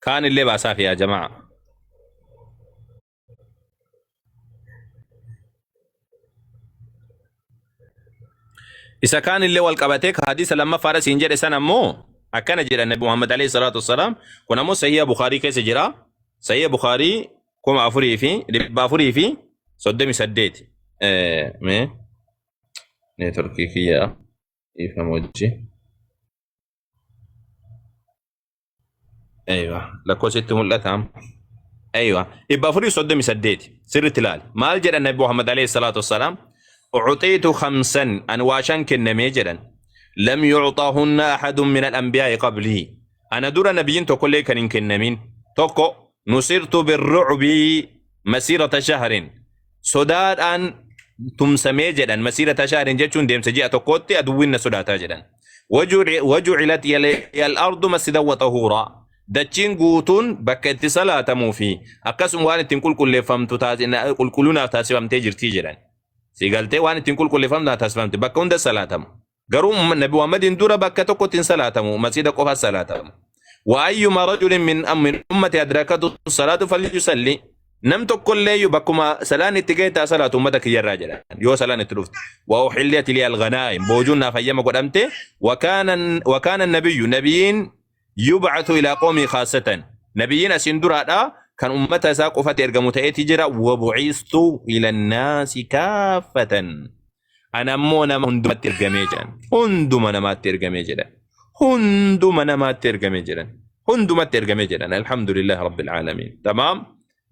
Kaan illee baasaaf yaa jamaa. Isa kaan illee wal qabatee ka hadiisa lammaffaadha siin jedhe san ammoo akkana jedha Nabi Muhammad alayhi salaatu wassalaam. Kun ammoo sahiha Bukhaarii keessa jira. Sahiha Bukhaarii 4438. Mee neetworkii kiyya dhiifama wajji. Aywa lakkoofsi itti mul'ata. Aywa 438 sirriitti ilaali. Maal jedhan Nabi Muhammad alayhi salaatu wassalaam? Ucxiitu khamsan an waa shan kennamee jedhan. Lam yucxahunna ahadun min al-anbiyaa'i qablii. Ana dura nabiyyiin tokkollee kan hin kennamin. Tokko nusirtu birrucbii masiirata shahrin. Sodaadhaan tumsamee jedhan masiirata shahrin jechuun deemsa ji'a tokkootti aduwwiin na sodaataa jedhan. Wajucilat al-ardu masjidan wa tahuuraa. Dachiin guutuun bakka itti salaatamuu fi akkasuma waan ittiin qulqulleeffamtu qulqullunaaf taasifamtee jirtii jedhan. Si galtee waan ittiin qulqulleeffamtu naa taasifamte bakka hunda salaatamu. Garuu Nabi Muhammadiin dura bakka tokkotti hin salaatamu, masjiida qofa salaatamu. Wa ayyuma rajulin min ummati adrakatu salaatu falyusalli. Nam tokkollee iyyuu bakkuma salaan itti ga'e taa salaatu ummata kiyyarraa jedhan yoo salaan itti dhufte. Wa uhilliyat li al-ghanaa'im boojuun naaf hayyama godhamte. Wa kaana nabiyyu nabiyyiin yub'athu ilaa qawmii khaasatan nabiyyiin asiin duraadha kan ummata isaa qofatti ergamu ta'eeti jira. Wa bu'istu ila naasi kaaffatan. Ana ammoo nama hundumatti ergamee jedhan. Hunduma namaatti ergamee jedhan. Hunduma namaatti ergamee jedhan. Hundumatti ergamee jedhan. Alhamdulillah Rabbil Aalamiin. Tamaam.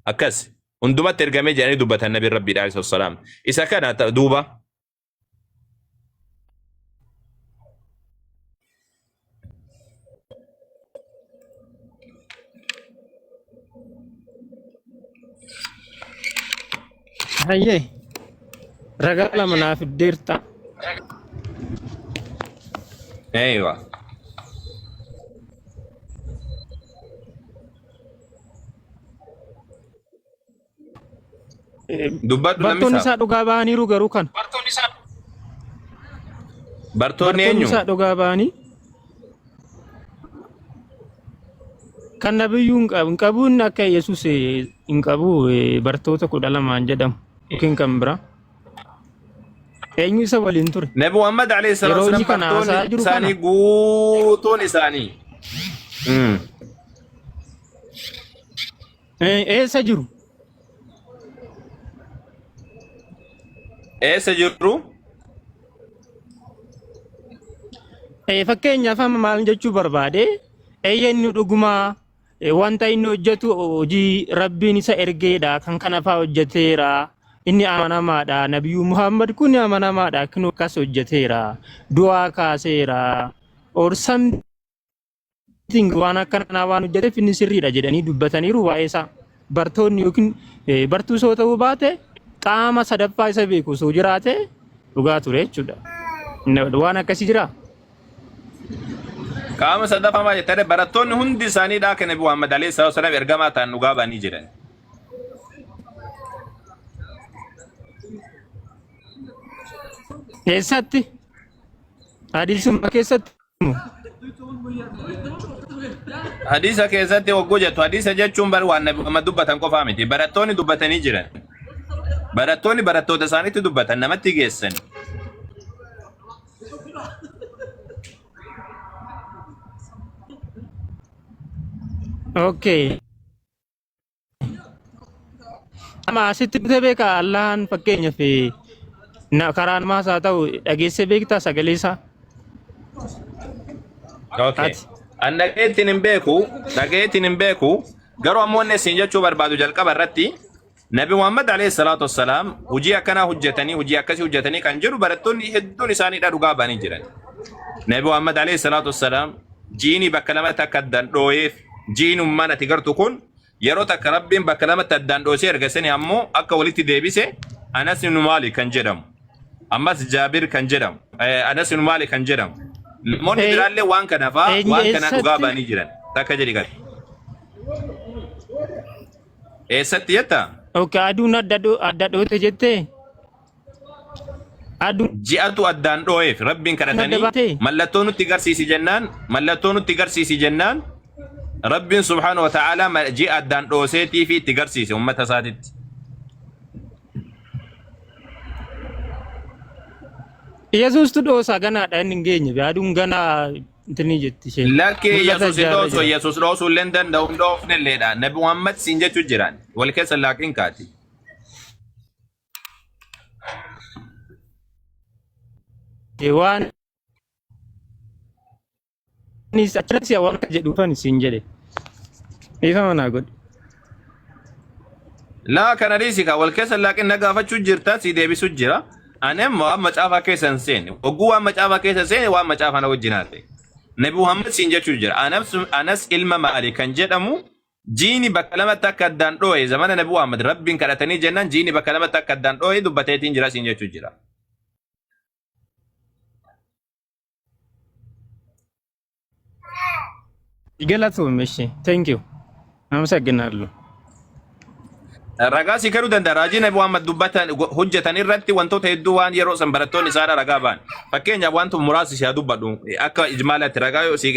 Akkas. Hundumatti ergamee jedhanii dubbatan Nabiin Rabbii alayhi salaam. Isa kana duuba. Hayyee ragaa lama naaf fiddeerta. Eeywa. Dubbadhu Bartoonni lammisaa. isaa dhugaa ba'aniiru garuu kana. Bartoonni Bartoonni eenyu? isaa dhugaa ba'anii kan nabiyyuu hin qabu hin qabu inni akka Yesuus hin qabu bartoota 12n jedhamu yookiin kan biraa. Eenyu isa waliin ture? Nabi Muhammad alayhi salaatu Yeroo inni wasalaam kana haasa'aa bartoonni jiru kana isaanii guutuun isaanii. Eessa jiru? Eessa jirru? Fakkeenyaaf amma maal jechuu barbaade eeyya inni dhugumaa wanta inni hojjetu hojii rabbiin isa ergeedha kan kana fa'aa hojjeteera inni amanamaadha nabiyyuu Muhammad kun amanamaadha kun akkas hojjeteera du'aa kaaseera or something waan akkanaa waan hojjeteef inni sirriidha jedhanii dubbataniiru waa'ee isaa. Bartoonni yookiin bartuu soo ta'uu baate qaama sadaffaa isa beeku osoo jiraate dhugaa ture jechuudha. Waan akkasii jiraa? Qaama sadaffaa maal jettanii barattoonni hundi isaanii dhaa kan Nabi Muhammad alayhi salaatu wasalaam ergamaa ta'an dhugaa ba'anii jiran. Eessatti? Hadiisuma keessatti Hadiisa keessatti hogguu jettu hadiisa jechuun bar waan Nabi Muhammad dubbatan qofaa miti. Barattoonni dubbatanii jiran. Barattoonni barattoota isaaniitti dubbatan namatti geessan. Okay. Amma asitti dhufee beekaa Allahan fakkeenyaaf karaa namaas haa ta'u dhageessee beektaa sagalee isaa? Okay. Ati. An dhageettiin hin beeku, dhageettiin hin beeku. Garuu ammoo inni isin jechuu barbaadu jalqaba irratti Nabi Muhammad alayhi salaatu wassalaam hojii akkanaa hojjetanii hojii akkasii hojjetanii kan jedhu barattoonni hedduun isaaniidha dhugaa ba'anii jiran. Nabi Muhammad alayhi salaatu wassalaam jiini bakka lamatti akka addaan dhooyeef jiinummaan ati gartu kun Yeroo takka Rabbiin bakka lamatti addaan dhoosee erga sani ammoo akka walitti deebise Anas ibn Maalik kan jedhamu. Ammas Jaabir kan jedhamu. Anas ibn Maalik kan jedhamu. Namoonni biraallee waan kana faa waan kana dhugaa Eessatti? ba'anii jiran. Takka jedhi kan. Eessatti jetta? Okay, aduun adda dhoote jettee? Aduun Ji'atu addaan dhoo'eef Rabbiin adda kadhatanii baatee? mallattoo nutti garsiisi jennaan mallattoo nutti garsiisi jennaan Rabbiin subhaanahu wa ta'aalaa ji'a addaan dhooseetii fi itti garsiise ummata isaatitti. Yesuustu dhoosa ganaadha inni hin geenye. Aduun ganaa intini jetti isheen. Lakki Mul'ata Yesuus hin jaarra dhoosu, jira. Yesuus dhoosuu illee hin danda'u, hin dhoofne illeedha. Nabi Muhammad siin jechuu jiran. Wal keessa laaqiin kaati. Waan Anis achirratti waan akka jedhuufan siin jedhe. Dhiifama naa godhi. Laa kana dhiisi kaa wal keessa laaqin na gaafachuu jirta si deebisu jira. Ani ammoo waan macaafaa keessa hin seene. Hogguu waan macaafaa keessa seene waan macaafaa na wajjin haasa'e. Nabi Muhammad siin jechuu jira. Anas, Anas ilma Maali kan jedhamu jiini bakka lamatti akka addaan dhoo'e zamana Nabi Muhammad Rabbiin kadhatanii jennaan jiini bakka lamatti akka addaan dhoo'e dubbateetiin jira siin jechuu jira. Galatoomi እሺ thank you አመሰግናለሁ። Ragaa si kennuu danda'a. Raajii Nabi Muhammad dubbatan hojjetan irratti wantoota hedduu waan yeroo san barattoonni isaadha ragaa ba'an. Fakkeenyaaf wanta muraasa si haa dubbadhu. Akka ijmaalaatti ragaa yoo si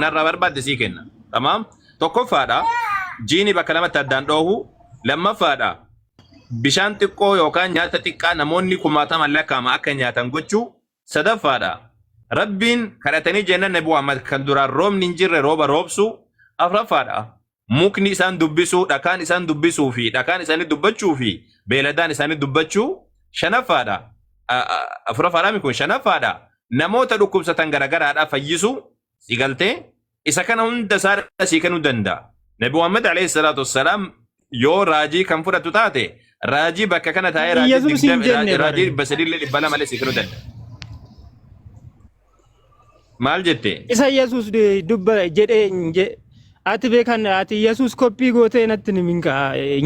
narraa barbaadde sii kenna. Tamaam. Tokkoffaadha. Jiini bakka lamatti addaan dhoohu. Lammaffaadha. Bishaan xiqqoo yookaan nyaata xiqqaa namoonni kumaataman lakkaa'ama akka nyaatan gochuu. Sadaffaadha. Rabbiin kadhatanii jennaan Nabi Muhammad kan duraan roobni hin jirre rooba roobsuu. Afraffaadha. Mukni isaan dubbisuu, dhakaan isaan dubbisuu fi dhakaan isaanii dubbachuu fi beeladaan isaanii dubbachuu. Shanaffaadha. Afuraffaadha kun shanaffaadha. Namoota dhukkubsatan garagaraadha fayyisuu. Si galtee isa kana hunda isaa sii kennuu danda'a. Nabi Muhammad alayhi salaatu wassalaam yoo raajii kan fudhatu taate raajii bakka kana taa'ee raajii Yesuus hin digdami jenne raajii bare. 300 200 illee sii kennuu danda'a. Maal jette? Isa Yesuus dubba jedhee hin ati beekan ati Yesuus koppii gootee natti ni minka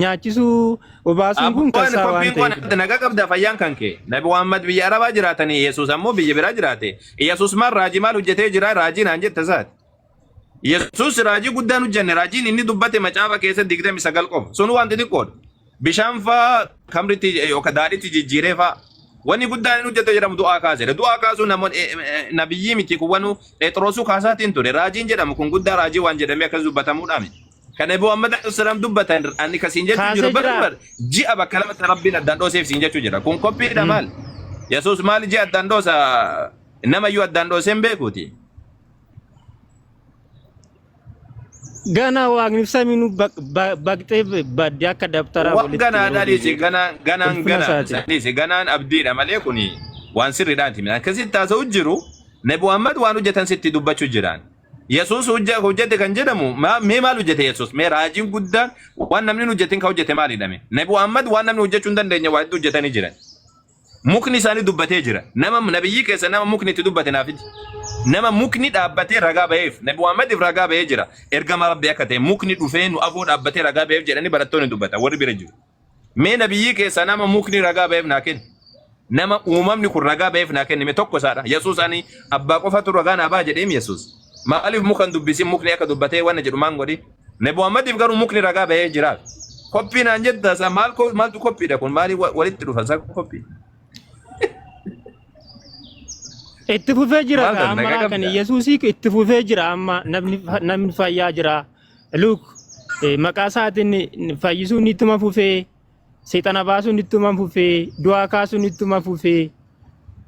nyaachisuu obaasuun kun Abbaan kasaa waan koppiin kun ta'eef. nagaa qabda fayyaan kan kee. Nabi Muhammad biyya Arabaa jiraatanii Yesuus ammoo biyya biraa jiraate. Yesuus maal raajii maal hojjetee jira raajii naan jette isaati. Yesuus raajii guddaan hojjenne raajiin inni dubbate macaafa keessa 29 qofa. Sun waan xixiqqoodha. Bishaan faa kamritti yookaan daadhitti jijjiiree faa. Wanni guddaan inni hojjete jedhamu du'aa kaasedha. Du'aa kaasuun namoonni nabiyyii miti kun wanu Phexrosuu kaasaatiin ture. Raajiin jedhamu kun guddaa raajii waan jedhamee akkas dubbatamuudhaa miti. Kan Nabi Muhammad alayhi salaam dubbatan ani kasiin jechuu Kaasee jiru bar jira. bar ji'a bakka lamatti Rabbiin addaan dhooseef siin jechuu jira. Kun koppiidha maal? Yesuus maal ji'a addaan dhoosa namayyuu addaan dhoosee hin beekuuti. Ganaa waaqni samiinuu baqxee badde akka dabtaraa Waan walitti ganaadha yeroo dhiisi deebi'u. ganaan ganaan Ulfina gana isaatiin. dhiisi ganaan abdiidha malee kuni waan sirriidhaati. Akkasitti haasa'u jiru Nabi Muhammad waan hojjetan sitti dubbachuu jiraan. Yesuus hojjete kan jedhamu mee maal hojjete Yesuus? Mee raajiin guddaan waan namni hin hojjetin ka hojjete maalidha mee? Nabi Muhammad waan namni hojjechuu hin dandeenye waa hedduu hojjetanii jiran. Mukni isaanii dubbatee jira. Nama nabiyyii keessa nama mukni itti dubbate naaf fidi. Nama mukni dhaabbatee ragaa ba'eef Nabi Muhammadiif ragaa ba'ee jira. Ergama Rabbii akka ta'e mukni dhufee nu afoo dhaabbatee ragaa ba'eef jedhanii barattoonni dubbatan warri bira jiru. Mee nabiyyii keessa nama mukni ragaa ba'eef naa kenni. Nama uumamni kun ragaa ba'eef naa kenni mee tokko isaadha. Yesuus ani abbaa qofatu ragaa naa ba'a jedheem Yesuus. Maaliif muka hin dubbisin mukni akka dubbatee wanna jedhu maan godhi? Nabi Muhammadiif garuu mukni ragaa ba'ee jiraaf. Koppii naan jetta isa maal maaltu koppiidha kun maali walitti dhufa isa koppii. Itti fufee jira Maal ka taate amma nagaa kan qabda? Yesuusii itti fufee jira amma namni namni fayyaa jira. Luuk maqaa isaatiin fayyisuun ittuma fufee seexana baasuun ittuma fufee du'aa kaasuun ittuma fufee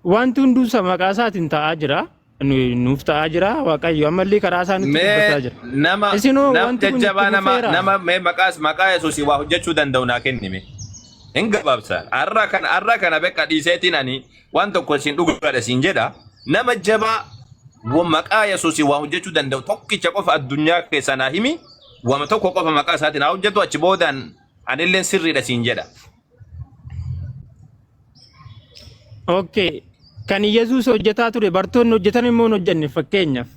wanti hunduu isa maqaa isaatiin ta'aa jira. Nuuf ta'aa jira Waaqayyo ammallee karaa isaa nutti Mee dubbataa jira. nama Isinoo nama wanti kun itti jajjabaa nama fufeera. nama mee maqaas maqaa Yesuusii waa hojjechuu danda'u naa kenni mee. Hin gabaabsa. Har'a kana beqa dhiiseetiin ani waan tokko isin dhugaadha isin jedha. Nama jabaa maqaa Yesuusii waa hojjechuu danda'u tokkicha qofa addunyaa keessaa naa himi. Wama tokko qofa maqaa isaatiin haa hojjetu achi boodaan anilleen sirriidha siin jedha. Okay. Kan Yesuus hojjetaa ture bartoonni hojjetan immoo hin hojjenne fakkeenyaaf.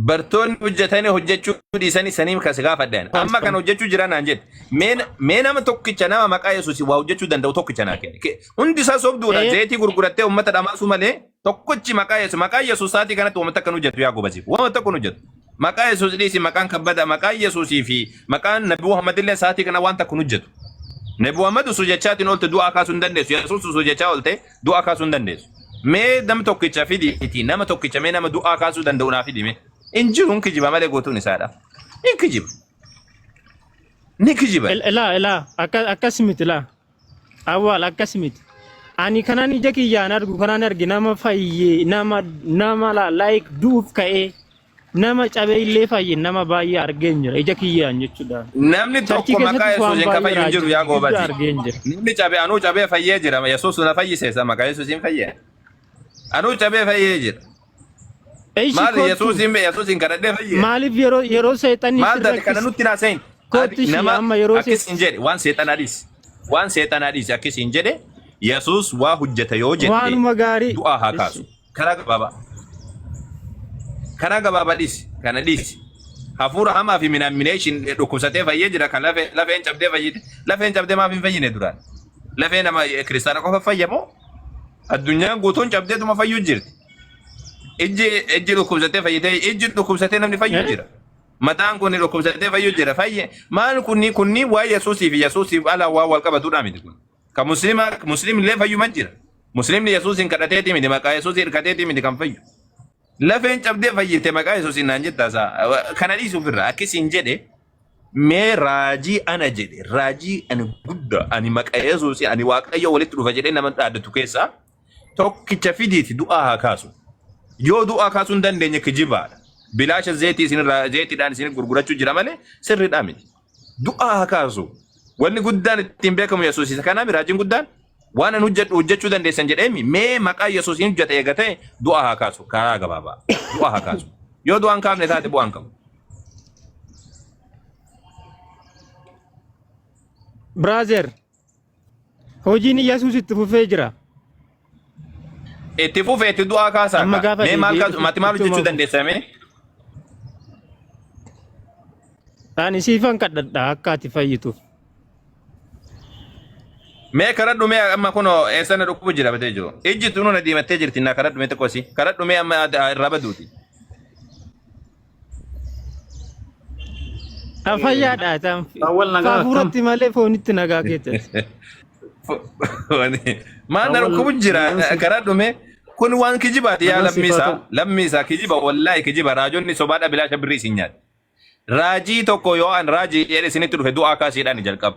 Bartoonni hojjetanii hojjechuu dhiisanii saniif kas gaafadhan. Amma kan hojjechuu jiran naan jedhe. Mee nama tokkicha nama maqaa Yesuus waa hojjechuu danda'u tokkicha naa kenni. Hundi isaa sobduudha. Zayitii gurgurattee uummata dhamaasuu malee tokkichi maqaa Yesuus maqaa Yesuus sa'aatii kanatti uummata akka nu hojjetu yaa gobasiif. Waan tokko nu hojjetu. Maqaa Yesuus dhiisi maqaan kabbada maqaa Yesuusii fi maqaan Nabi Muhammad illee sa'aatii kana waan takka nu hojjetu. Nabi Muhammad osoo jechaatiin oolte du'aa kaasuu hin dandeessu. Yesuus osoo jechaa oolte du'aa kaasuu hin dandeessu. Mee nama tokkicha fidiiti nama tokkicha mee nama du'aa kaasuu danda'u naa fidi mee. Hin jiru hin kijiba malee guutuun isaadha. Hin kijiba. Ni kijiba. Ilaa ilaa akkas miti ilaa. Awwaal akkas miti. Ani kanan ija kiyyaan argu kanan arge nama fayyee nama nama like du'uuf ka'ee nama cabee illee fayye nama baay'ee argeen jira ija kiyyaan jechuudha. Namni Charchii tokko maqaa keessattis waan Yesuusiin ka baay'ee fayyu hin jiru raajii yaa guddaa goobazi. argeen jira. Namni cabe anuu cabee fayyee jira. Yesuus na fayyise isa maqaa Yesuusiin fayyee. Anuu cabee fayyee jira. Eeshi Maal kottu Yesuusiin Yesuusiin kadhadhee fayyee. maaliif yeroo seexanni Maal si taate kana rakkise nutti naasayin. kottu ishii Nama amma yeroo akkas hin jedhe waan seexanaa dhiisi. Waan seexanaa dhiisi akkas hin jedhe Yesuus waa hojjeta yoo jette waanuma gaarii du'aa haa kaasu. Karaa gabaabaa. Karaa gabaabaa dhiisi. Kana dhiisi. Hafuura hamaa fi minaammineeshin dhukkubsatee fayyee jira kan lafeen cabdee fayyite. Lafeen cabdee maaf hin fayyine duraan? Lafee nama kiristaana qofa fayyamoo? Addunyaan guutuun cabdeetuma fayyuu jirti. Ijji dhukkubsatee fayyitee ijji dhukkubsatee namni fayyu jira. Mataan kun dhukkubsatee fayyu jira. Fayye maal kunni kunni waa Yesuusii fi Yesuusiif ala waa wal qabatudha miti kun. Ka muslima muslim illee fayyuma jira. Muslimni Yesuusiin kadhateeti miti maqaa Yesuusii hirkateeti miti kan fayyu. Lafeen cabdee fayyite maqaa Yesuusiin naan jettaa isaa. Kana dhiisuuf irraa akkasiin jedhe mee raajii ana jedhe raajii ani guddaa ani maqaa Yesuusii ani Waaqayyo walitti dhufa jedhee nama dhaaddatu keessaa tokkicha fidiiti du'aa haa kaasu. Yoo du'aa kaasuu hin dandeenye kijibaadha. Bilaasha zeetii isinirraa zeetiidhaan isin gurgurachuu jira malee sirriidhaa miti. Du'aa haa kaasu. Wanni guddaan ittiin beekamu Yesuus isa kanaaf raajiin guddaan waan ani hojjedhu hojjechuu dandeessan jedheemi mee maqaa Yesuus hin hojjeta eega ta'e du'aa haa kaasu karaa gabaabaa. Du'aa haa kaasu. Yoo du'aan kaafne taate bu'aan qabu. Brother hojiin Yesuus itti fufee jira. Itti fufee itti du'aa kaasaa Amma kaa. gaafa Mee maal deebi'ee kaasu dhufu mati maal ittuma hojjechuu fufa. dandeessa mee? Ani siifan kadhadha akka ati fayyituuf. Mee karadhu mee amma kunoo eessa na dhukkubu jira batee jiru. Ijji tunuu na diimattee jirti na karadhu mee xiqqoo si. Karadhu mee amma irraa baduuti. Fayyaadha ta'an Awwal nagaa akkam? hafuuratti malee foonitti nagaa keessatti. Maal na Awwal dhukkubu jira nagaan si karadhu mee. Kun waan kijibaati yaa nagaan siif lammii haa isaa. ta'u. Lammii isaa kijiba wallaahi kijiba raajonni sobaadha bilaasha birrii isin nyaate. Raajii tokko yoo an raajii jedhe isinitti dhufe du'aa kaasiidhaan jalqaba.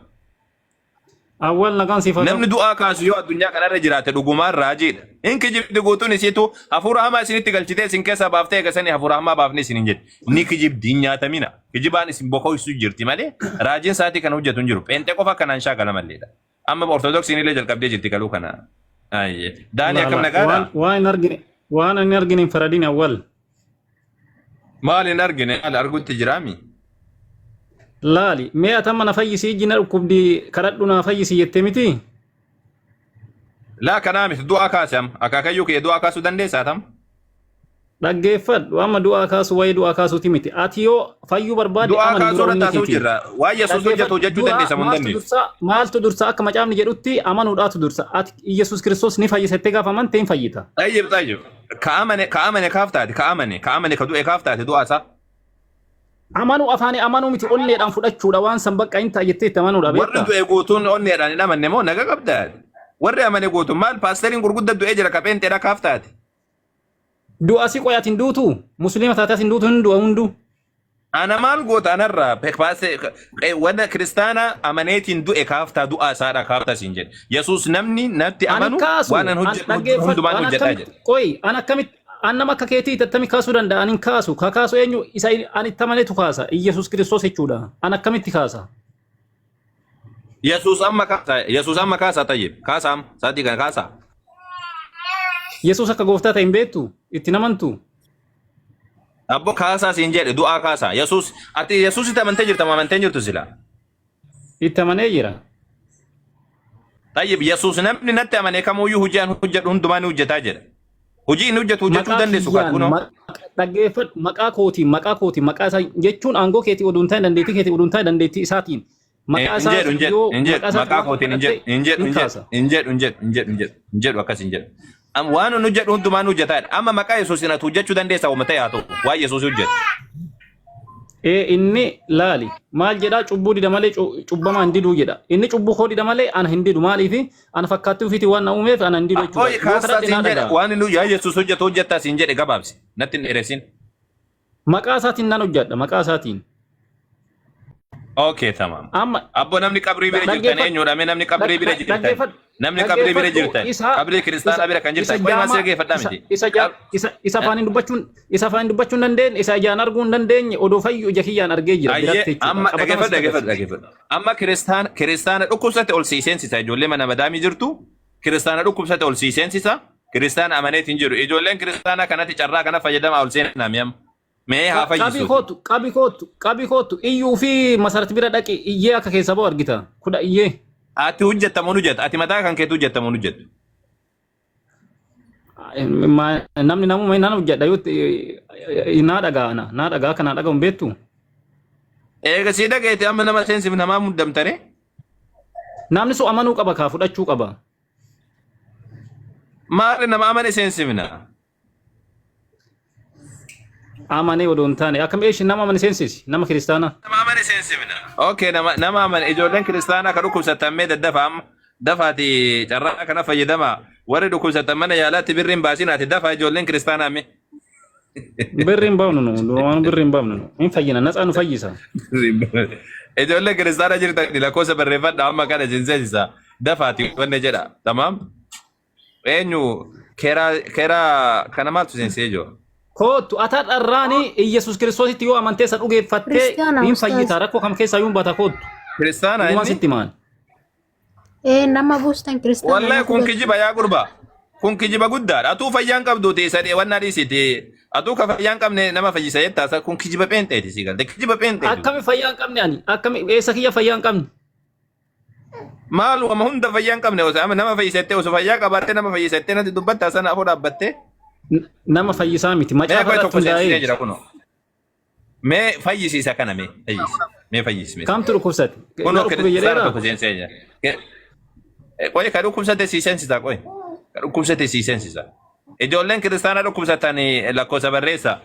Awwal nagaan siif haa ta'u. Namni du'aa kaasu yoo addunyaa kanarra jiraate dhugumaan raajiidha. In kijibdi guutuun isiitu hafuura hamaa isinitti galchitee isin keessaa baaftee eegasanii hafuura hamaa baafne isin hin jedhe. Ni kijibdi hin nyaatamina. Kijibaan isin bokoysu jirti malee raajiin sa'aatii kana hojjetu hin jiru. Pheenxee qofa kanaan shaakala maleedha. Amma ortodoksiin illee jalqabdee jirti galuu kana. Ayyee. Daanii akkam Laala nagaadha? waan waan hin argine waan hin argine hin faradin awwal. Maal hin argine maal argutti jiraami? Laali mee ati amma na fayyisi ijji na dhukkubdi kadhadhu na fayyisi jette miti. Laa kanaa miti du'aa kaase amma akaakayyuu kee du'aa kaasuu dandeessaa tam? Dhaggeeffadhu amma du'aa kaasu waa'ee du'aa kaasuuti miti. Ati yoo fayyuu barbaadde Du'aa amani kaasuu dura irratti onnee haasa'u keetiin. jirra. Waan Yesuus hojjetu Dhaggeeffadhu hojjechuu du'aa dandeessa moo hin maaltu dandeessu? dursa maaltu dursa akka macaafni jedhutti amanuudhaatu dursa. Ati Iyyasuus Kiristoos ni fayyisa jettee gaafa amante hin fayyita. Tayyib tayyib. Ka amane ka amane kaaf taate ka amane ka amane ka du'e kaaf taate du'aa isaa. Amanuu afaanii amanuu miti onneedhaan fudhachuudha waan san bakka hin ta'a jettee itti amanuudha Warri beektaa. du'e guutuun onneedhaan hin amanne moo naga qabda? Warri amane guutuun maal paasteriin gurgudda du'ee jira ka pheenxeedha kaaf taate. Du'a si qoy ati hin duutu musliima taate as hin duutu hin du'a hunduu. Ana maal goota anarraa wanna kiristaana amaneetiin du'e kaaftaa du'aa isaadha kaaftaa siin jedhe. Yesuus namni natti Ani amanu kaasu waan an an hojjedhu dhaggeeffadhu hundumaan an hojjedhaa akkamitti jedhe. qoy an akkamitti an nama akka keetii attami kaasuu danda'a an hin kaasu ka kaasu eenyu isa an itti amanetu kaasa Iyyasuus Kiristoos jechuudha an akkamitti kaasa. Yesuus amma kaasa Yesuus amma kaasa tayyib kaasa amma sa'aatii kana kaasa. Yesuus akka gooftaa ta'e hin beektu itti hin amantu. Abbo kaasaa siin jedhe du'aa kaasaa Yesuus ati Yesuusitti amantee jirta moo amantee hin jirtu sila? Itti amanee jira. Tayyib Yesuus namni natti amane kamuyyuu hojii an hojjedhu hundumaa ni hojjetaa jedha. Hojii inni hojjetu hojjechuu Maqaa dandeessu kaati kiyyaan kunoo. dhaggeeffadhu maqaa kootiin maqaa kootiin maqaa isaa jechuun aangoo keetii oduu hin taane dandeettii keetii oduu hin taane dandeettii isaatiin maqaa Hin isaa jedhu hin jedhu yoo hin jedhu maqaa isaatiin maqaa waan kootiin hin jedhu kadhatte hin jedhu hin hin jedhu kaasa. hin jedhu hin jedhu hin jedhu hin jedhu hin jedhu akkas hin jedhu. Waan inni hojjedhu hundumaa ni hojjetaa jedha. Amma maqaa Yesuusiin ati hojjechuu dandeessa wama ta'e haa ta'u waan Yesuus hojjetu. Ee inni laali maal jedhaa cubbuu dida malee cubbamaa hin diduu jedha. Inni cubbuu koo dida malee ana hin didu maaliif ana fakkaattii ofiitiin waan na uumeef ana hin didu jechuudha. Abbooyi Yoo kaassaa kadhadhe siin naa jedhe dhaga'a. waan inni yaa Yesuus hojjetu hojjettaa siin jedhe gabaabsi natti hin dheeressin. Maqaa isaatiin nan hojjedha maqaa isaatiin. Okay, tamam. Amma Abbo namni qabrii bira jirtan dhaggeeffadhu eenyudha? Mee namni qabrii bira jirtan? dhaggeeffadhu Namni qabrii bira dhaggeeffadhu jirtan? isa Qabrii kiristaanaa isa bira kan isa jirtan? Qoy maal jaamaa si dhaggeeffadhaa isa miti? isa jaa isa isa afaaniin dubbachuun isa afaaniin dubbachuu hin dandeenye isa ijaan arguu hin dandeenye odoo fayyu ija kiyyaan argee jira Ayyee biratti jechuudha amma qabatama dhaggeeffadhu sitti dhaggeeffadhu agarsiisa. dhaggeeffadhu. Amma kiristaana kiristaana dhukkubsate ol sii seensisa ijoollee mana madaamii jirtu kiristaana dhukkubsate ol sii seensisa kiristaana amaneet hin jiru ijoolleen kiristaana kanatti carraa kana fayyadamaa ol seenaa mi'am mee haa Qabii fayyisuuti. kootu qabii kootu qabii kootu iyyuu fi masarat bira dhaqi iyyee akka keessa ba'u argita kudha iyyee. Ati hojjettamuun hojjetta ati mataa kan keetu hojjettamuun hojjettu. Namni namuma nan hojjedha yoo naa dhagaa ana naa dhagaa akka naa dhaga'u hin beektu. Eega sii dhageete amma nama seensif namaa muddamtane. Namni sun amanuu qaba kaa fudhachuu qaba. Maali nama amane seensifna? Amanee odoo hin taane akkam eeshi nama amane seensisi nama kiristaanaa. Nama amane seensifna. Okay, nama nama amane ijoolleen kiristaanaa ka dhukkubsatan mee daddafa amma dafaati carraa kana fayyadamaa warri dhukkubsatan mana yaalaatti birri hin baasinaati dafaa ijoolleen kiristaanaa mee. Birri hin baafnu nu duraan birri hin baafnu nu hin fayyina natsaa nu fayyisa. Ijoollee kiristaanaa jirtan lakkoofsa barreeffadha amma kana isin seensisa dafaati wanne jedha tamaam. Eenyu keraa keraa kana maaltu seensisee jiru? Kootu ataa dharraani Iyyasuus Kiristoositti yoo amantee isa dhugeeffattee Kiristaana hin ustaaz. fayyita rakkoo kam keessaa yuun baata kootu. Kiristaana Dhugumaan inni? sitti maan. Ee nama buustan kiristaana Wallahi natu kun galcha. kijiba yaa gurba. Kun kijiba guddaadha. Atuu fayyaan qabdu teessa wannaa dhiisiti. Atuu ka fayyaan qabne nama fayyisa jettaa isa kun kijiba pheenxeeti si galte. Kijiba pheenxeeti. Akkami fayyaa hin qabne ani akkami eessa kiyya fayyaa hin qabne. Maal wama hunda fayyaa hin qabne osoo amma nama fayyisa jettee osoo fayyaa qabaattee nama fayyisa jettee natti dubbattaa sana afoo dhaabbattee. Nama fayyisaa miti Mee macaafa qoy irratti tokko seensisee hundaa'ee jira kunoo. Mee fayyisiisa kana mee fayyisi. Mee fayyisi mee. kamtu dhukkubsate na Kunoo dhukkube kiristaana jedheera. tokko seensisee jira. Qoy ka dhukkubsate sii seensisa qoy. Ka dhukkubsate sii seensisa. Ijoolleen kiristaana dhukkubsatan lakkoofsa barreessa.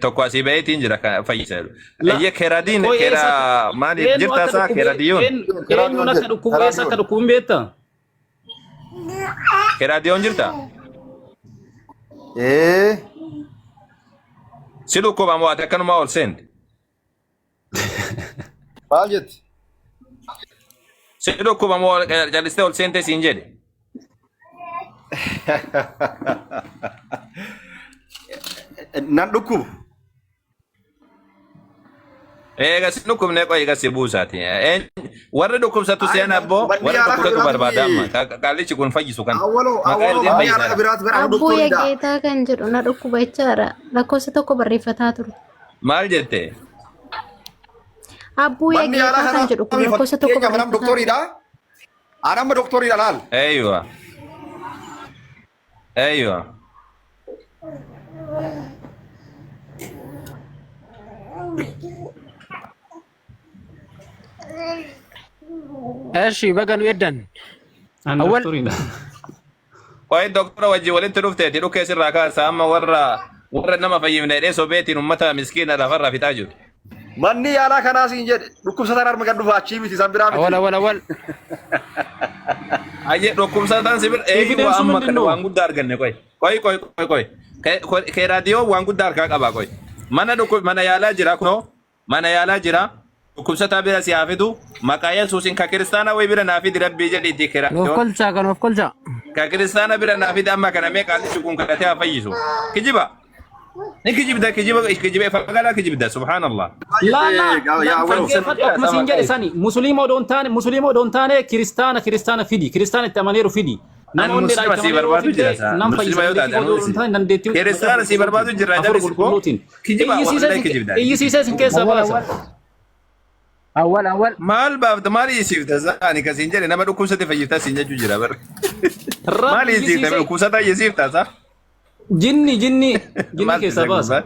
Tokko asii baheetiin jira kan fayyisa jedhu. La Eeyyee keeradiin qoy keera eessa akka maaliif eenyu jirta akka isaa dhukkube keeradiyoon? eenyuun akka dhukkubu eessa akka dhukkubu hin beektaa? Keeradiyoon jirta? Ee, Si dhukkuba moo ati akkanumaa ol seente? maal jetti? Si dhukkuba moo callistee ol seente siin jedhe? Nan dhukkubu. Eega si dhukkubne qoy eega si buusaati. Warri dhukkubsatu Ay, seen abboo manni warri yaalaa dhukkubsatu kan barbaada amma. biraati. Qaallichi kun fayyisu kan. Awwaloo, Maqaa awwaloo, ergeen manni yaalaa fayyisaadha. kan biraati bara Abbuu doktoriidha. Yageetaa kan jedhu na dhukkuba jechaadha. Lakkoofsa tokko barreeffataa ture. Maal jette? Abbuu Manni yaalaa Yageetaa kan jedhu kun kanaa lakkoofsa tokko fakkeenyaaf nam barreeffataa ture. doktoriidha. Ani amma doktoriidha laal. Eeywa. Eeywa. Eshi baga nu eddan. Ani Awwal doktoriidha. Qoy doktora wajjin walitti dhufteeti dhukkee sirraa kaasa amma warra warra nama fayyifne jedhee sobeetiin ummata miskiina lafarraa fixaa jiru. Manni yaalaa kanaa siin jedhe dhukkubsataan harma gad dhufa achii miti isaan biraa awwal miti. awwal awwal. Ayyee dhukkubsataan si bira eeyyuu Evidence amma ምንድን kana ነው? waan guddaa arganne qoy. Qoy qoy qoy qoy. Kee raadiyoo waan guddaa harkaa qabaa qoy. Mana dhukkub mana yaalaa jira kunoo mana yaalaa jira. Dhukkubsataa bira si haa fidu maqaa Yesuusin ka kiristaanaa wayi bira naa fidi rabbii jedhiitii kee Nuuf raadiyoon. kolchaa kan nuuf kolchaa. Ka kiristaana bira naa fidi amma kana mee qaallichi kun kadhatee haa fayyisu. Kijiba. Ni kijibda kijiba kijiba fagalaa kijibda subhaanallah. Laa laa Yaa awwaloo. dhaggeeffadhu akkuma siin jedhe sani musliima odoo hin taane musliima odoo hin taane kiristaana kiristaana fidi kiristaana itti amaneeru fidi. An Nama onnee muslima itti sii amaneeru barbaadu jira fidee saa. nam fayyisa Muslima yoo taate dandeettii anuu odoo hin taane dandeettii macaafa Kiristaana sii barbaadu qulqulluutiin jira hafuura jallis koo. qulqulluutiin. Kijiba wallahi kijibda. Iyyisiisee isin keessaa Awwal baasa. awwal. Awwal awwal. Maal baafta maal iyyisiifta saani kasiin jedhe nama dhukkubsate fayyifta siin jechuu jira bar. Maal Rabbi iyyisiifta iyyisiisee dhukkubsataa iyyisiifta saa. jinni jinni jinni Maal keessaa baasa.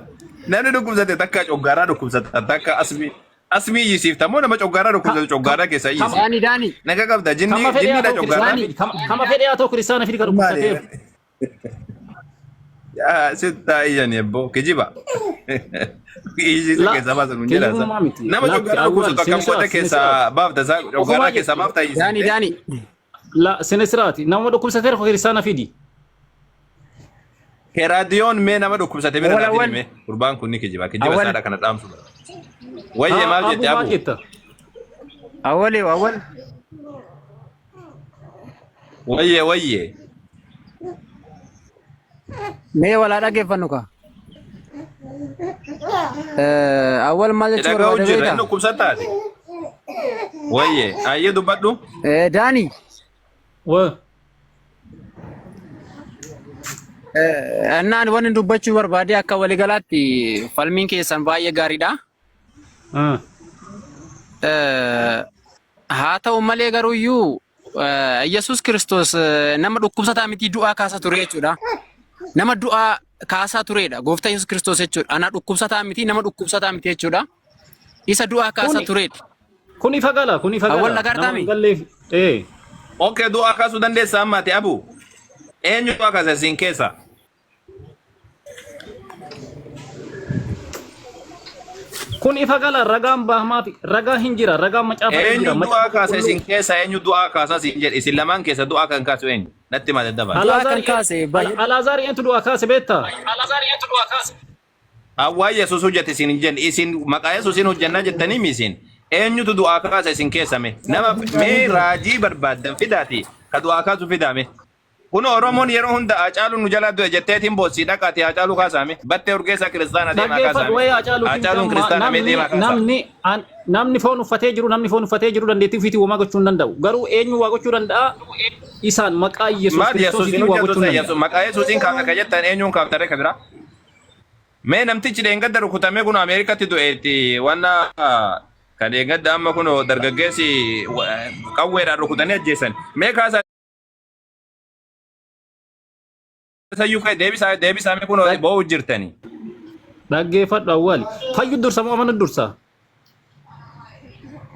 Namni dhukkubsate takka coggaaraa dhukkubsata takka asmii asmii iyyisiifta moo nama coggaaraa dhukkubsatu coggaaraa keessaa iyyisiifta. Daani daani. Naga qabda jinni Kama fedhe haa jinniidha ta'u coggaaraa. kiristaana fidi. Kama fedhe haa ta'u kiristaana fidi kan Maali? dhukkubsateeru. Yaa sitta iyyan ebboo kijiba. Iyyisiisa La keessaa baasan hin jedha. kijibummaa miti. Nama Lakki coggaaraa awwal dhukkubsatu akkam sine godha siraat sine keessaa siraat. baafta isaa Ofumaa coggaaraa keessaa jetti. baafta Daani iyyisiifte. daani. La sine siraati. Nama dhukkubsateeru kiristaana fidi. Keraadiyoon mee nama dhukkubsate bira Awwal naa fidi awwal mee. Gurbaan kun ni kijiba. Kijiba awwal isaadha kana dhaamsu. Wayyee Haa maal Abu jette maal Abu? jetta? awwal awwal Wayyee wayyee. mee walaa dhaggeeffannu ka. Awwal maal jechuu Dhaga'u barbaade jirra inni beektaa? dhukkubsataati. Wayyee ayyee dubbadhu. Daani Wa Innaan wanni dubbachuu barbaade akka waliigalaatti falmiin keessan baay'ee gaariidha. ah. Haa ta'u malee garuuyyuu Yesuus Kiristoos nama dhukkubsataa miti du'aa kaasaa ture jechuudha. Nama du'aa kaasaa turedha. Gooftaa Yesuus Kiristoos jechuudha. Ana dhukkubsataa miti nama dhukkubsataa miti jechuudha. Isa du'aa kaasaa Kuni turedha. kun ifa gala kun ifa Awwal gala nama dhagartaami. hin galleef ee Okay du'aa kaasuu dandeessa ammaati Abu. Eenyu du'aa kaasa isin keessa? Kun ifa gala ragaan bahamaafi ragaa hin jira ragaan macaafa irra Eenyu jira du'aa macaafa kaasa qulqulluu isin keessa eenyu du'aa kaasa isin jedhe isin lamaan keessa du'aa kan kaasu eenyu? Natti himaa daddafaa. Du'aa Alaazaar kan kaase baay'ee. Alaazaar eenyutu du'aa kaase beektaa? Hawwaa Yesuus hojjete isin hin jenne isin maqaa Yesuusiin hojjannaa jettanii mi isin eenyutu du'aa kaasa isin keessa mee nama mee raajii barbaaddan fidaati ka du'aa kaasu fidaame kun Oromoon yeroo hunda Haacaaluu nu jalaa du'e jetteetiin boossii dhaqaati Haacaaluu kaasaame battee urgeessaa kiristaana deemaa Dhaggeeffadhu kaasaame wayii Haacaaluutiin Haacaaluun damma kiristaana mee namni deemaa kaasaa. namni an- namni foon uffatee jiru namni foon uffatee jiru dandeettii ofiitiin homaa gochuu hin danda'u. Garuu eenyu waa gochuu danda'a? Isaan maqaa Yesuus Maal Yesuusiin Kiristoosiitiin waa hojjetu gochuu hin Yesuus danda'a. maqaa Yesuusiin kaafta ka jettan eenyuun kaaftaree ka biraa? Mee namtichi dheengadda rukutamee kun Ameerikatti du'eetti wanna kan dheengadda amma kun dargaggeessi qawweedhaan rukutanii ajjeesan. Mee kaasaa sayyuu ka'e deebisaa deebisaa mee kun boo'u jirtani. Dhaggeeffadhu awwaali. Fayyu dursa moo amanu dursa?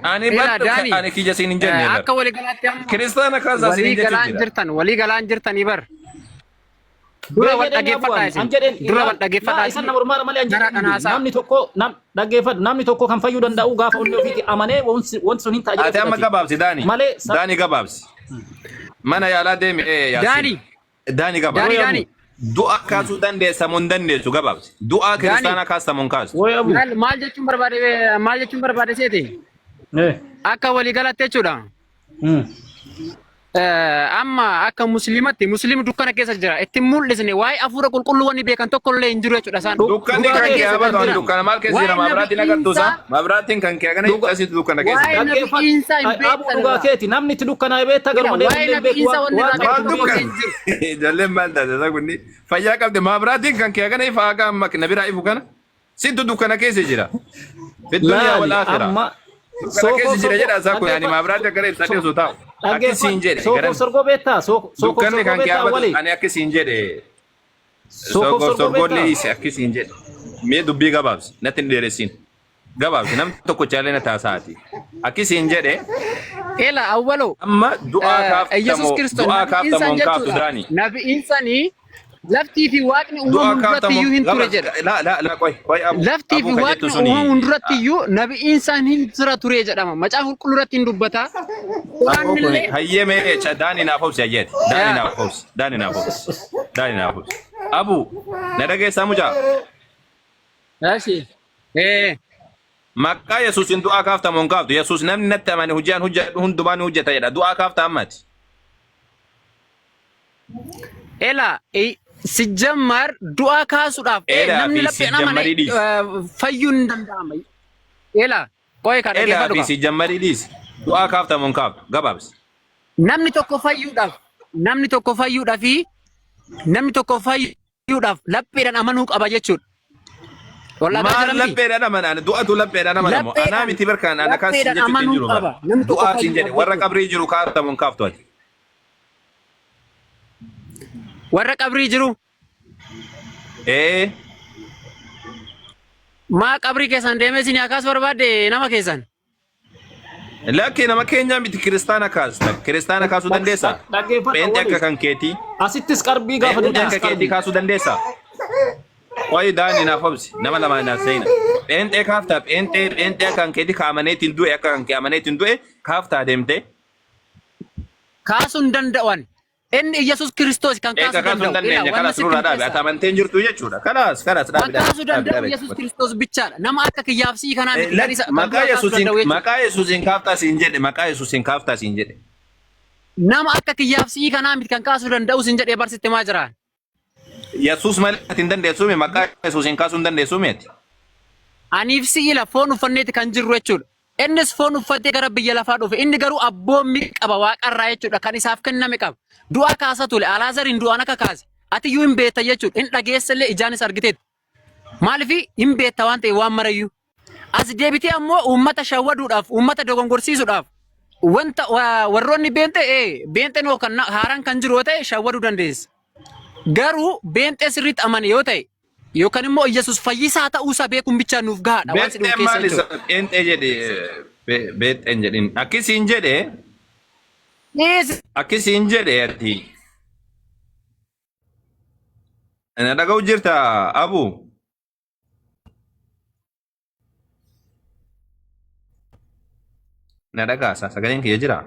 Ani Ila baddu Daani ani kiyya siin hin jenne bar. akka waliigalaatti amma Kiristaana kaasaa siin walii jechuu galaan jira. jirtan walii galaan jirtanii bar. Dura Bee wal jedheen yaa dhaggeeffadhaa bu'aan isin. an jedheen Dura ilaal wal laa dhaggeeffadhaa isan isin nama ormaadha malee an gara jedheen hin kana jiru. haasaa. Namni tokko nam dhaggeeffadhu namni tokko kan fayyuu danda'u gaafa onnee ofiitti amanee wanti wanti sun hin ta'a jedhee Ati amma fudhate. gabaabsi Daani. Malee sa Daani gabaabsi. Mana yaalaa deemi Yaasiin. Daani Daani Daani gabaabsi. Woy abu Daani Du'a kaasuu dandeessa moo hin dandeessu gabaabsi. Du'a Daani kiristaanaa kaasta moo hin kaastu. woy abu. maal maal jechuun barbaade maal jechuun barbaade seete Eh. akka waliigalaatti jechuudha. Mm. Amma akka musliimatti musliimni dukkana keessa jira itti hin mul'isne waa'ee hafuura qulqulluu wanni beekan tokko illee hin jiru jechuudha isaan Dukkanni dukkana kan kee keessa kan abatu ani jiran dukkana maal keessa waa'ee jira nabi maabiraatiin agartuu isaa Iisaa maabiraatiin kan kee kana Dhuga asitti dukkana keessa waa'ee jira. nabi dhaggeeffadhu. Iisaa hin Abu beektan dhugaa irraa keeti namni itti dukkanaa'e beektaa ila garuma deemu waa'ee illee hin nabi beeku Iisaa waan wanni waan irraa Maal beekan tokko illee dukkan hin jiru. ijoolleen maal taate isa kunni fayyaa qabde maabiraatiin kan kee kana ifa haga amma na biraa ifu kana sintu dukkana keessa jira. Fi duniyaa wal Laali aakhira. amma Dukkana sookoof keessa jira sorgoo jedha isaa kun ani dhaggeeffadhu maabiraatii akkana ibsadhee osoo taa'u. Akki siin dhaggeeffadhu jedhe sookoof garan sorgoo beektaa sookoof dukkanni sorgoo kan kee beektaa abatu awwali ani akki siin jedhe sookoof sookoof sorgoo sorgoollee beektaa hiise akki siin jedhe. Mee dubbii gabaabsi natti hin dheeressiin. Gabaabsi namni tokko caalee na taasaati. Akki siin jedhe Ela awwalo amma du'aa Yesuus kaaftamoo Kiristoos du'aa nabi kaaftamoo Iisaan hin kaaftu jechuudha. daani. Nabi Iisaanii laftii fi waaqni Du'aa uumamuun duratti kaaftamoo iyyuu hin ture gabaabsi jedha. la la la qoy qoy abu Laftii abu fi ka jettu waaqni suni uumamuun duratti iyyuu nabi Iisaan hin jira ture jedhama. Macaafa qulqulluu irratti hin dubbata. aboo Quraanni kun illee hayyee mee daani naaf obsi hayyeeti daani naaf obsi daani naaf obsi daani naaf obsi abu na dhageessaa mucaa. Eshi. Eh. Maqaa Yesuusin du'aa kaafta moo hin kaaftu? Yesuus namni natti amane hojii an hojjedhu hundumaa ni hojjeta jedha. Du'aa kaafta ammati. Ela sijjammar du'aa kaasuudhaaf Elaa namni fi lapheen amane sijjammarii dhiisi. fayyuun hin danda'ama. Ela qoy ka Elaa dhaggeeffadhu fi ka. sijjammarii dhiisi. Du'aa kaafta moo hin kaaftu? Gabaabsi. Namni tokko fayyuudhaaf namni tokko fayyuudhaaf namni tokko fayyuudhaaf lapheedhaan amanuu qaba jechuudha. Wallaagaa Maal jira miti? lapheedhaan amanaan du'atu lapheedhaan amanamu. Anaa Lapheedhaan miti barkaan ana kaas siin lapheedhaan jechuutti hin amanuu jiru bara. qaba. Namni tokko Du'aa siin jedhe fayyuudhaaf warra jechuudha. qabrii jiru kaafta moo hin kaaftu ati? Warra qabrii jiru Ee maa qabrii keessan deemee isin akkas barbaadde nama keessan. Lakki nama keenyaa miti kiristaana kaasta. Kiristaana kaasuu dandeessaa? Dhaggeeffadhu Pheenxee akka awwali. kan keetii. Asittis qarbii gaafa Pheenxee duutis akka keetii qarbii. kaasuu dandeessaa? Qoyi daani naaf obsi. Nama lama naaf seena. Pheenxee kaaftaa pheenxee pheenxee akka kan keetii kaamaneetiin du'e akka kan kee amaneetiin du'e kaaftaa deemtee. Kaasuu hin danda'an. Inni Iyyasuus Kiristoos kan Eega kaasuu kaasuu hin danda'u. Ilaa dandeenye wanna kalas sitti nurraa himu dhaabe. Ati keessaa. amanteen jirtu jechuudha. Kalaas kalaas Kan dhaabi dhaabi kaasuu dhaabi danda'u dhaabi. Iyyasuus Kiristoos bichaadha. Nama akka kiyyaaf sii kanaa miti kan isa kan Maqaa du'aa kaasuu Yesuusiin danda'u jechuudha. maqaa Yesuusiin kaaftaa siin jedhe maqaa Yesuusiin kaaftaa siin jedhe. Nama akka kiyyaaf sii kanaa miti kan kaasuu danda'u siin jedhee barsitti maa jiraan. Yesuus malee ati hin dandeessuumi maqaa Yesuusiin kaasuu hin dandeessuumi ati. Aniif si'ila foon uffanneeti kan jirru jechuudha. Innis foon uffatee gara biyya lafaa dhufe. Inni garuu abboommi qaba waaqarraa jechuudha. Kan isaaf kenname qaba. Du'a kaasa ture. Alaazariin du'aan akka kaase. Ati iyyuu hin beekta jechuudha. Hin dhageessallee ijaanis argiteetta. Maaliif hin beekta waan ta'e waan marayyuu. As deebitee ammoo uummata shawwaduudhaaf, uummata dogongorsiisuudhaaf wanta warroonni beenxee beenxeen hoo kan haaraan kan jiru yoo ta'e shawwaduu dandeessa. Garuu beenxee sirriitti amane yoo ta'e yookaan immoo Iyyasuus fayyisaa ta'uusaa beekuun bichaa nuuf gahaadha waan si dhufu Beexxeen keessa maal isa jechuudha. pheenxee jedhe beexxeen jedhin akkisiin jedhe Dhiisi akkisiin jedhe ati na dhaga'u jirta abu na dhagaasa sagaleen kiyya jira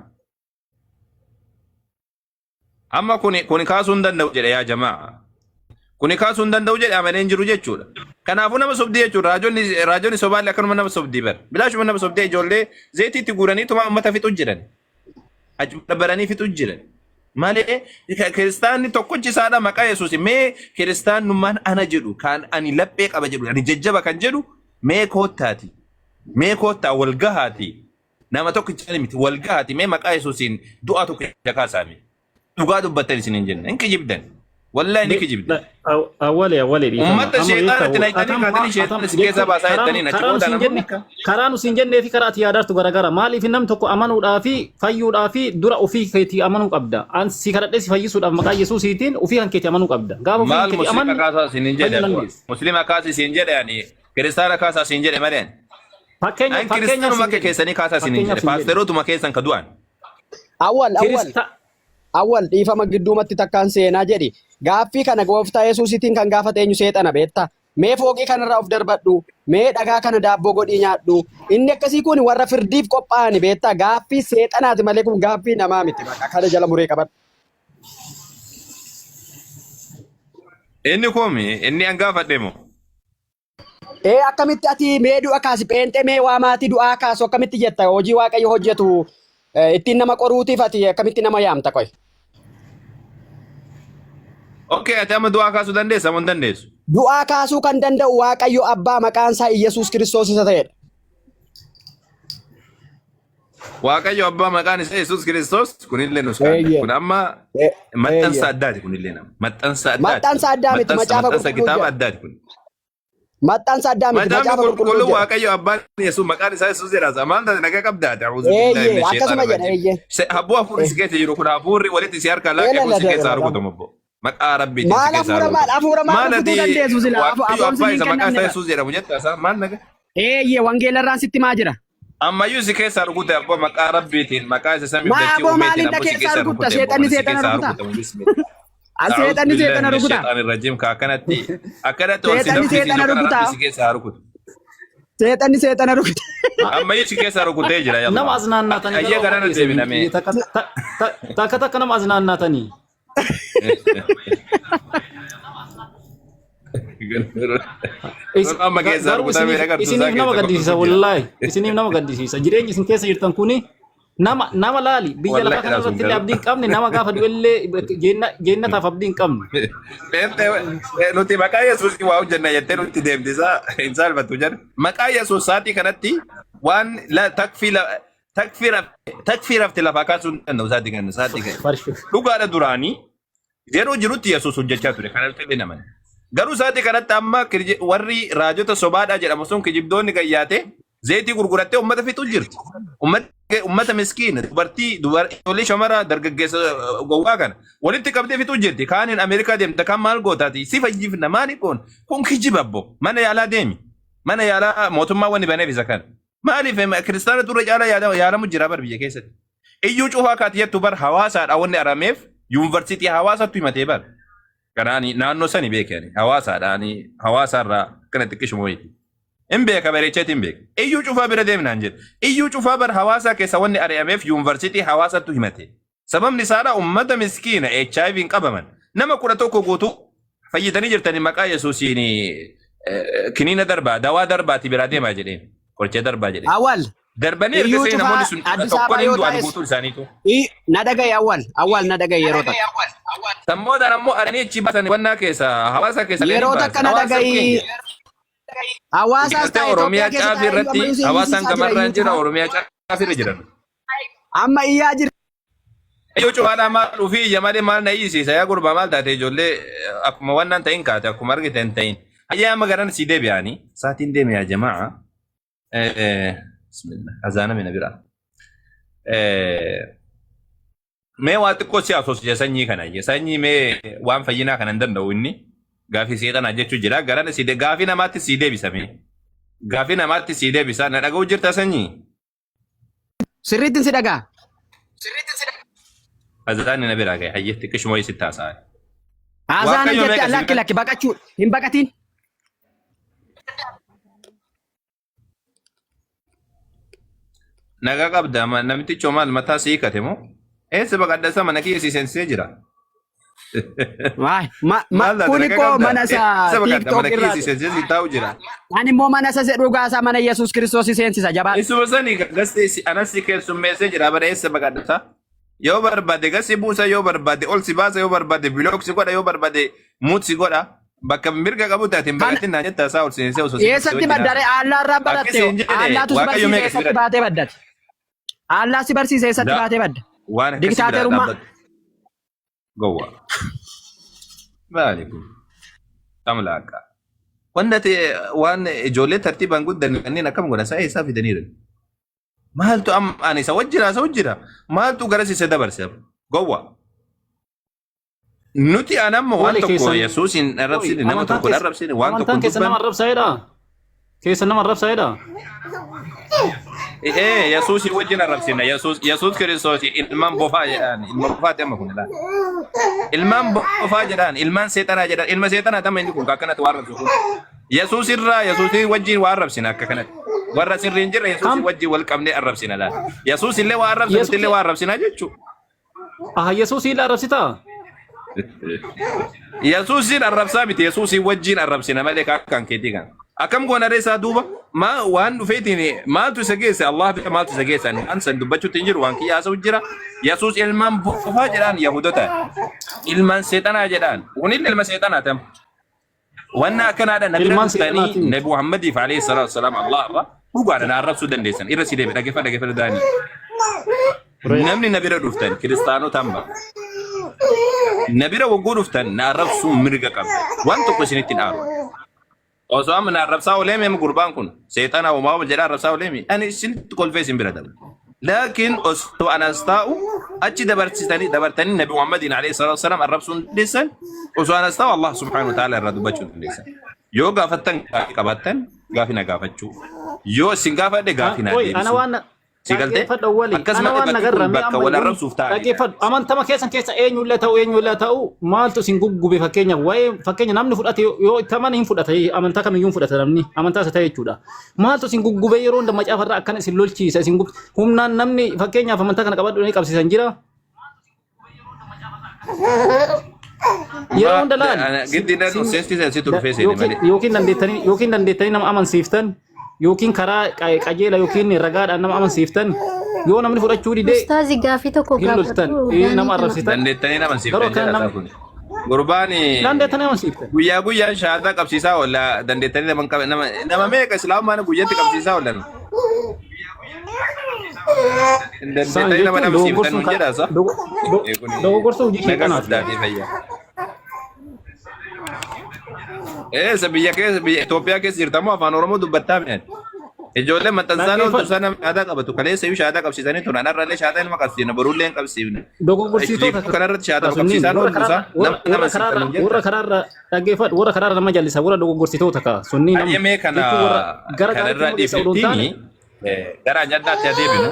amma kuni kuni kaasuu hin danda'u jedhe yaa jamaa kuni kaasuu hin danda'u jedhe amanee hin jiru jechuudha kanaafuu nama sobdii jechuudha raajonni raajonni sobaallee akkanuma nama sobdii bara bilaashuma nama sobdee ijoollee zeetiitti guuranii tuma uummata fixu jiran baranii fixu jiran malee kiristaanni tokkochi isaadha maqaa Yesuus mee kiristaannummaan ana jedhu kan ani laphee qaba jedhu ani jajjaba kan jedhu mee koottaati mee koottaa wal gahaati nama tokkicha miti wal gahaati mee maqaa Yesuusiin du'aa tokko kaasaame dhugaa dubbattan isin hin jenne hin kijibdan wallahi ni kijibdan. Awwalee awwalee dhiifama. Uummata Amma sheexaanatti beektaa naqxanii atam kaatanii atam sheexaana si keessaa jechuun baasaa karaa jettaniin achi karaa booda nuti hin namoonni jenne akka karaa nuti hin jennee fi karaa ati yaadaartu garagara. Maaliif namni tokko amanuudhaa fi fayyuudhaa fi dura ofii keetii amanuu qabda. An si kadhadhee si fayyisuudhaaf maqaa Yesuusiitiin ofii kan keetii amanuu qabda. Gaafa ofii kan maal keetii muslima amanne kaasaa isin hin jedhe fayyuu abuwa. dandeessa. Muslima kaasaa isin jedhe ani kiristaana kaasaa isin jedhe malee ani. Fakkeenya An fakkeenyaaf kiristaanuma siin akka jedhe. keessanii kaasaa isin hin Fakkeenyaaf jedhe siin jedhe. paasterootuma keessan ka du'an. Awwal awwal Kirista awwal dhiifama gidduumatti takkaan seenaa jedhi. Gaaffii kana gooftaa Yesuusitiin kan gaafate eenyu seexana beektaa? Mee fooqii kanarraa of darbadhu. Mee dhagaa kana daabboo godhii nyaadhu. Inni akkasii kun warra firdiif qophaa'ani beektaa? Gaaffii seexanaati malee kun gaaffii namaa miti. Bakka kana jala muree qabadhu. Inni koomi inni an gaafadhe moo? Ee akkamitti ati mee du'a kaasi pheenxee mee waa maatii du'aa kaasu akkamitti jetta hojii waaqayyo hojjetu ittiin nama qoruutiif ati akkamitti nama yaamta qoy. Okay ati amma du'aa kaasuu dandeessa moo hin dandeessu? Du'aa kaasuu kan danda'u waaqayyo abbaa maqaan isaa Iyyasuus Kiristoos isa ta'edha. Waaqayyo abbaa maqaan isaa Yesuus Kiristoos kunillee nus kaadha. Eeyyee. Kun amma maxxansa Eeyyee. addaati kunillee nama. Maxxansa addaati kun. Maxxansa addaa miti Maxxansa macaafa maxxansa qulqulluu kitaaba jedha. addaati kun. Maxxansa addaa miti Macaafni macaafa qulqulluu qulqulluu jedha. Waaqayyo abbaan Yesuus maqaan isaa Yesuus jedha. Maal taate nagaa qabdaate? A'uuzu billaahi Eeyyee mina akkasuma sheexaana jedha rajiim. eeyyee. Habboo hafuurri si keessa jiru kun hafuurri walitti si harkaa laaqe kun si keessaa rukutamu obbo. Maqaa Rabbiitiin si Maal keessaa hafuura maal rukutamu. hafuura maal Maal rukutuu ati dandeessu sila Waaqayyo afoon abbaa siniin isa maqaa kennamne isaa bara. Yesuus jedhamu jetta isaa maal nagaa? Eeyyee wangeelarraan sitti maa jira. Ammayyuu si keessaa rukute abboo maqaa Rabbiitiin maqaa isa samiif Maa dachii aboo uumeetiin maaliin na abboo si keessaa keessaa rukutta? rukute abboo Seexanni kana si seexana keessaa rukuta. rukutamu bismillah. A'uuzu Seexanni billaahi seexana mina rukuta. sheexaani rajiim ka akkanatti akkanatti ol si Seexanni danfisiisu seexana kana rukuta. Rabbi si keessaa rukutu. Seexanni seexana rukuta. Ammayyuu si keessaa rukutee jira Nama yallaa. aznaannaatanii Ayyee garuu garana amma dhiyeessanii deebinamee. takka takka takka nama aznaannaatanii. Kun amma keessaa Garuu rukutamee isiniif agartuu isaa isiniif nama keessa gaddisiisa qotuutu jira. wallaahi isiniif nama gaddisiisa jireenyi isin keessa jirtan kuni nama nama laali biyya lafaa Wallaahi kana sun irratti illee garuu. abdii hin qabne nama gaafa du'ellee jeennataaf abdii hin qabne. Pheenxee nuti maqaa Yesuus waa hojjenna jettee nutti deemti isaa hin saalfattu jedhu. Maqaa Yesuus sa'aatii kanatti waan takfii takfii rafte lafaa kaasuu hin danda'u sa'aatii kana sa'aatii kana. Farshu. Dhugaadha duraanii yeroo jirutti Yesuus hojjechaa ture kanatti illee naman. Garuu sa'aatii kanatti amma warri raajota sobaadhaa jedhamu sun kijibdoonni gayyaate zayitii gurgurattee uummata fixuu jirti. Uummata miskiina dubartii ijoollee shamara dargaggeessa gowwaa kana walitti qabdee fixuu jirti. Kaaniin Ameerikaa deemta kaan maal gootaati si fayyifna maali kun kun kijiba abbo mana yaalaa deemi mana yaalaa mootummaa wanni baneef isa kana. Maaliif kiristaana turre caalaa yaalamu jira bar biyya keessatti. Iyyuu cufaa kaati jettu bar hawaasaadha wanni arameef yuunivarsiitii hawaasattu himatee bar. Kanaani naannoo sani beekani hawaasaadhaani hawaasaarraa kana xiqqishuma wayiiti. Hin beeka bareecheeti hin beeka. Iyyuu cufaa bira deemnaan jedhe. Iyyuu cufaa bar hawaasaa keessa wanni ari'ameef yuunivarsiitii hawaasattu himate. Sababni isaadha ummata miskiina HIV hin qabaman. Nama 11 guutuu fayyitanii jirtanii maqaa Yesuusiin kiniina darbaa dawaa darbaati biraa deemaa jedheen. Qoricha darbaa jedheen. Awwal Darbanii erga iyyuu sanii cufaa namoonni sun kudha Addis tokkoon Ababa hin yoo du'an ta'es guutuun isaaniitu. Na dhagaye awwal awwal na dhagaye yeroo takka. Sammoodhaan ammoo aranii achi baasan wannaa keessa hawaasa keessa illee ni Yeroo baasan. takka na Hawaasa dhagayi keenya. hawaasaas Gartee ta'e Itoophiyaa Oromiyaa keessa caafii ta'e iyyuu irratti ammayyuu si hawaasaan iyyisiisaa jira gamarraan iyyuu jira cufaa. Oromiyaa caafii irra jiran. Amma iyyaa jira. Iyyuu cufaadhaa maal ofii iyya malee maal na iyyisiisa yaa gurbaa maal taate ijoollee akkuma wannaan ta'in kaate akkuma argite hin ta'in. Ayyaa amma garan sii deebi'anii saatiin deeme yaa jamaa. Bismillah azaana mina biraa. Mee waa xiqqoo si haasofsiisa sanyii kana. Sanyii mee waan fayyinaa kana hin danda'u inni. Gaafii seexanaa jechuu jira. Garana si gaafii namaatti sii deebisa mee. Gaafii namaatti sii deebisa. Na dhaga'u jirta sanyii? Sirriittiin si dhagaa. Azaanni na biraa ga'e. Hayyee xiqqishuma wayii sitti haasa'a. Azaana Waaqayyo jette meeqa si lakki bira? lakki baqachuu hin baqatiin. Nagaa qabda namtichoo maal mataa si hiikate moo? Eessa baqadha isa mana kiyya si seensisee jira. Waay ma ma Maal taate kun nagaa koo qabda? mana isaa Eessa baqadha TikTok mana kiyya irraa si seensisee si taa'u jira. ani immoo mana isa dhugaa isaa mana Yesuus Kiristoos si seensisa jabaadhu. Isuma sani gasti anas si keessummeessee jira bara eessa baqadha? Yoo barbaade gasi buusa yoo barbaade ol si baasa yoo barbaade bilook si godha yoo barbaade muut si godha. Bakka mirga qabu taate hin Kan baqatin naan jetta isaa ol seensisee osoo si eessatti wajjin baddare haasa'u. Allaa irraa Akki baratte siin jedhe Allaatu si Waaqayyo barsiise meeqa si eessatti bira baatee baddate. Allaa si barsiise eessatti Da baatee badda. waan akkasii biraa Diktaaterummaa. dhaabbatu. Gowwa. Maali kun? Amlaaka. Wanta ta'e waan ijoollee tartiibaan guddan kanneen akkam godhan isaa eessaa fidaniiru? Maaltu amma ani isa wajjira isa wajjira maaltu garas isa dabarse gowwa. Nuti an amma waan Wali tokko keessan Yesuus hin Oi, arrabsine nama amantaan tokko hin keessa arrabsine waan tokko amantaan hin keessa nama dubbanne. arrabsaa jedhaa? Keessa nama arrabsaa jedhaa? Ee Yesuus wajjin arrabsina Yesuus Yesuus Kiristoos ilmaan bofaa jedhaan ilma bofaati amma kun ilaali. Ilmaan bofaa jedhaan ilmaan seexanaa jedhaan ilma seexanaa tamma inni kun akkanatti waan arrabsu kun. Yesuus irraa Yesuus wajjin waan arrabsina akka kanatti. Warra sirrii hin jirre Yesuus Kam wajjin wal qabnee arrabsina laata. Yesuus illee waan arrabsa nuti Yesuus illee waan arrabsina jechuudha. Ah Yesuus illee arrabsitaa? Yesuusin arrabsaa miti Yesuusin wajjin arrabsina malee kan keetii kan. Akkam goona ree isaa duuba maa waan dhufeetiin maaltu isa geesse Allah bira maaltu isa geesse ani waan san dubbachuutti hin jiru waan kiyya haasa'u jira. Yesuus ilmaan bofaa jedhaan Yahudota ilmaan seexanaa jedhaan kunillee ilma seexanaa tam. Wanna akkanaadha na bira Ilmaan dhuftanii seexanaatii miti. Nabi Muhammadiif alayhi salaatu wasalaam Allah irra dhugaadha na arrabsuu dandeessan irra si deebi dhaggeeffadha dhaggeeffadha daanii. Namni na bira dhuftan kiristaanota amma na bira wagguu dhuftan na arrabsuu mirga qabda. Waan tokko isinitti hin aaru. Osoo amma na arrabsaa oolee mee gurbaan kun seexana uumaa jedha arrabsaa oolee mee ani isinitti kolfee isin bira dabra. Laakiin osoo anas taa'u achi dabarsitanii dabartanii Nabi Muhammadiin alayhi salaatu wasalaam arrabsuu hin dandeessan osoo anas taa'u Allah subhaanahu wa ta'ala irraa dubbachuu hin dandeessan. Yoo gaafattan gaafii qabaattan gaafii na gaafachuu. Yoo isin gaafadhe gaafii naa Oi, ana deebisuu. waan Si galtee? dhaggeeffadhu wali. Ana Akkasumas waan bakki kun nagarra mee bakka amma wal yoon arrabsuuf ta'anidha. dhaggeeffadhu amantama keessan keessa eenyullee ta'u eenyullee ta'u maaltu isin guggube fakkeenya waa'ee fakkeenya namni fudhate yoo itti amane hin fudhata amantaa kamiyyuu hin fudhata namni amantaa isa ta'e jechuudha. Maaltu isin guggube yeroo hunda macaafa irraa akkana isin lolchiisa isin gub humnaan namni fakkeenyaaf amantaa kana qabadhu ni qabsiisan jira. Yeroo hunda laal Giddiidhaan sin seensii sitti dhufee seene yookiin malee. yookiin dandeettanii yookiin dandeettanii nama amansiiftan yookiin karaa qajeela yookiin ragaadhaan nama amansiiftan yoo namni fudhachuu didee Ustaazi gaafii tokko hin loltan gaafadhu Daanii nama kana. arrabsitan Dandeettanii nama garuu siiftan akkana jedha nama isaa kun. Gurbaan dandeettanii amansiiftan. guyyaa guyyaan shahaadaa qabsiisaa oola dandeettanii nama hin qabe- nama nama meeqa islaamummaan guyyatti qabsiisaa oolan. Isaan Dandeettanii nama jechuun nama siiftan dogoggorsuun nuun jedha isa. Kun dogoggorsuun hojii nagaa sheexanaati. guddaa fayyaa. Eessa biyya keessa biyya Itoophiyaa keessa jirtamoo afaan Oromoo dubbattaa mi'an? Ijoollee maxxansaan ooltu Dhaggeeffadhu. sana shahaadaa qabatu kaleessa iyyuu shahaadaa qabsiisanii turan har'allee shahaadaa ilma qabsiifna borullee hin qabsiifne. Dogoggorsiitoota Kanarratti shahaadaa sunniin qabsiisaan warra ooltu isaa karaarra warra nama nama warra siiftan karaarra nuun warra jetta. karaarra dhaggeeffadhu warra karaarra nama jallisa warra dogoggorsiitoota kaa sunniin amma Hayyamee kana jechuun warra gara gaariitti kanarraa nama geessa odoo hin taane dhiifnettiin gara ajandaatti adeeminu.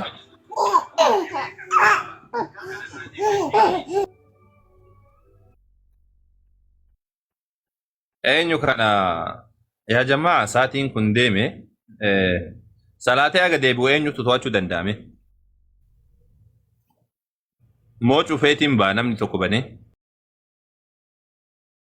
Eenyu kana yaa jamaa saatiin kun deeme salaatee haga deebi'u eenyutu to'achuu danda'ame? Moo cufeetiin ba'a namni tokko banee?